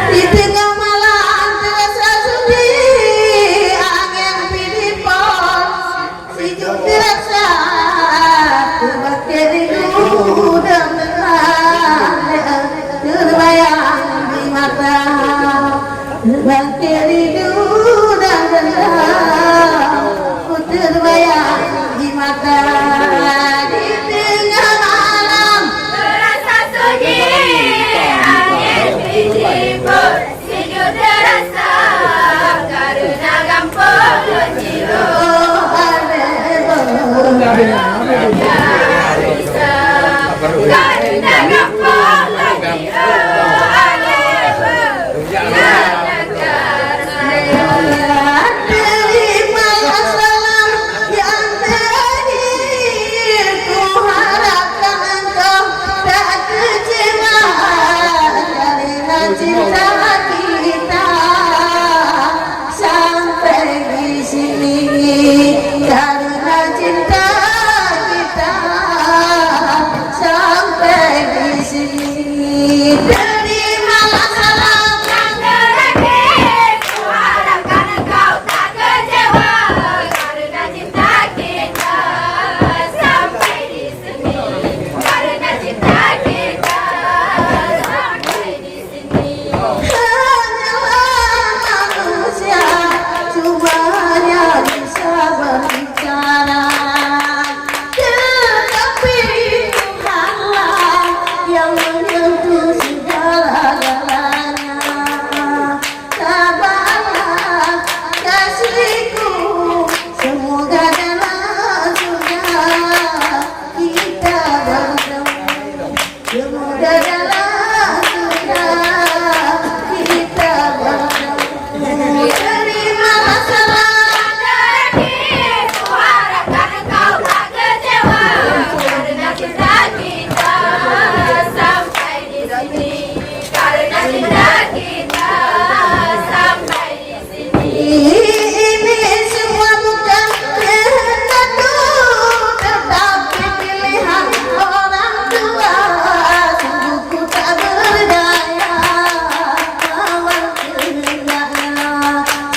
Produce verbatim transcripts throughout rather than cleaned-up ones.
Di teungoh malam Rindu dan dendam, ku terbayang di mata. Di tengah malam terasa sunyi, angin menghibur, sejuk terasa, karena gampông jiwa. Karena gampông jiwa. Terimalah salam yang terakhir, ku harapkan engkau tak kecewa karena cinta kita sampai di sini, karena cinta kita sampai di sini. Terimalah salam yang terakhir, ku harapkan engkau tak kecewa karena cinta kita sampai di sini, karena cinta kita sampai di sini. Hanyalah manusia cuma yang bisa berbicara, tetapi Tuhanlah yang menyentuh segala-galanya. Sabarlah, kasihku, semoga dalam surga kita bertemu. Semoga dalam surga kita bertemu. Terimalah salam dari ku harapkan engkau tak kecewa karena cinta kita sampai di sini. Karena cinta kita sampai di sini. Ini semua bukan kehendak, tetapi pilihan orang tua. Sungguh ku tak berdaya lawan kehendaknya.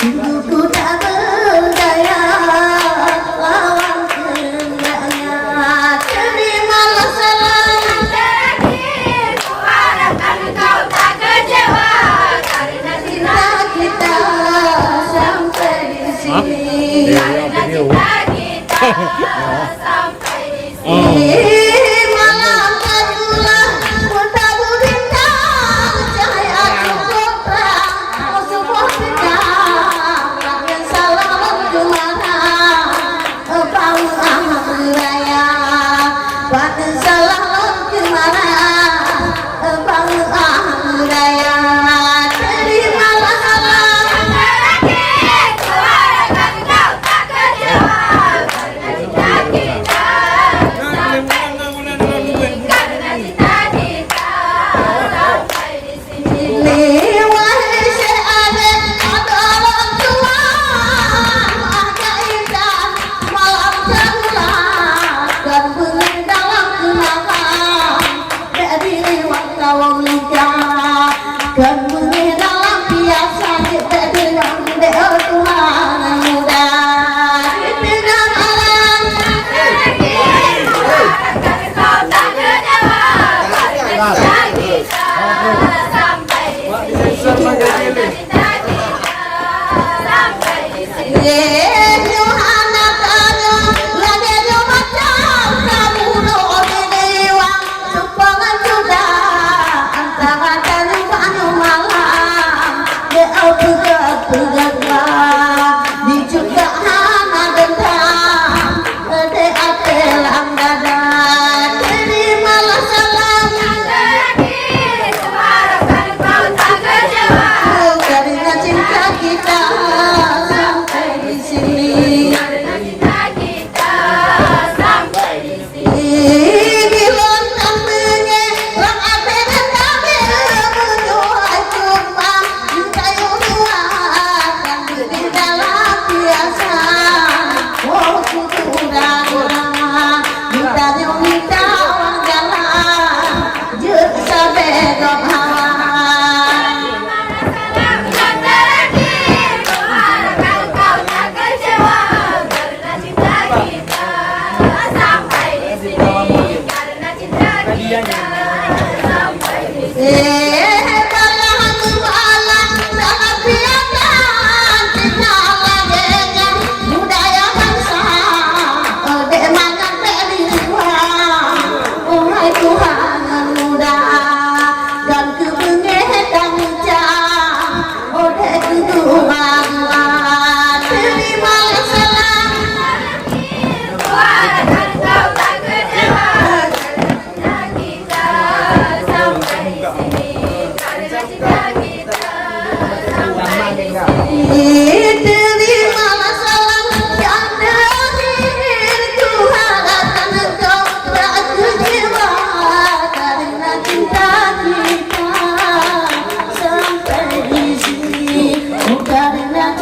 Sungguh ku tak berdaya lawan kehendaknya. Terimalah salam dari ku harapkan engkau tak kecewa karena cinta kita sampai di sini. Karena cinta kita sampai di sini. Malam tenggelam, bertabu bintang, cahaya cukup terang, sebuah bintang, yang salah kemana? Bang Ahmad Raya, pada salah lom kemana? Bang Ahmad Raya, terimalah salam. Karena cinta kita, karena cinta kita, sampai di Liwah Syekh Adé, ada orang tua, ada indah, malam tenggelam, dan bunyi dalam kenangan, dek diri wartawan lincah, dan bunyi dalam biasa, dek diri, dek Tuhan muda, di tengah malam. Di cuka hana dendam, di até lam dada. Terimalah salam dari hati, harapkan kau tak kecewa. Karena cinta kita sampai di sini. Karena cinta kita sampai di sini. Di lontang beungéh lam até dan tabé meunyoe ai tumpah, yue tayue dua dan beudeh dalam biasa. Oh, kutu urang, yue tayue mita urang jalan, jeuet sabe gob hawa.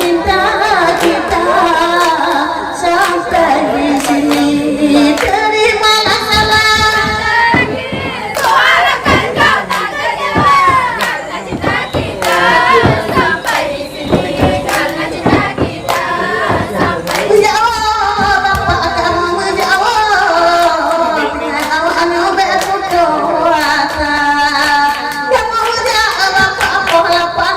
Cinta kita sampai di sini. Terimalah salam. Cinta kita sampai di sini. Karena cinta kita sampai di sini. Ya Allah, Bapak kamu menjawab. Dengan Allah anu berkuasa. Kamu menjawab apa-apa lapan.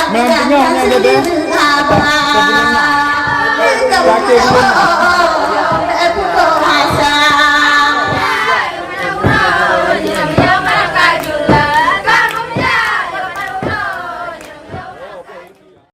Meunan teungoh nyan, Dede. Sakét teuma.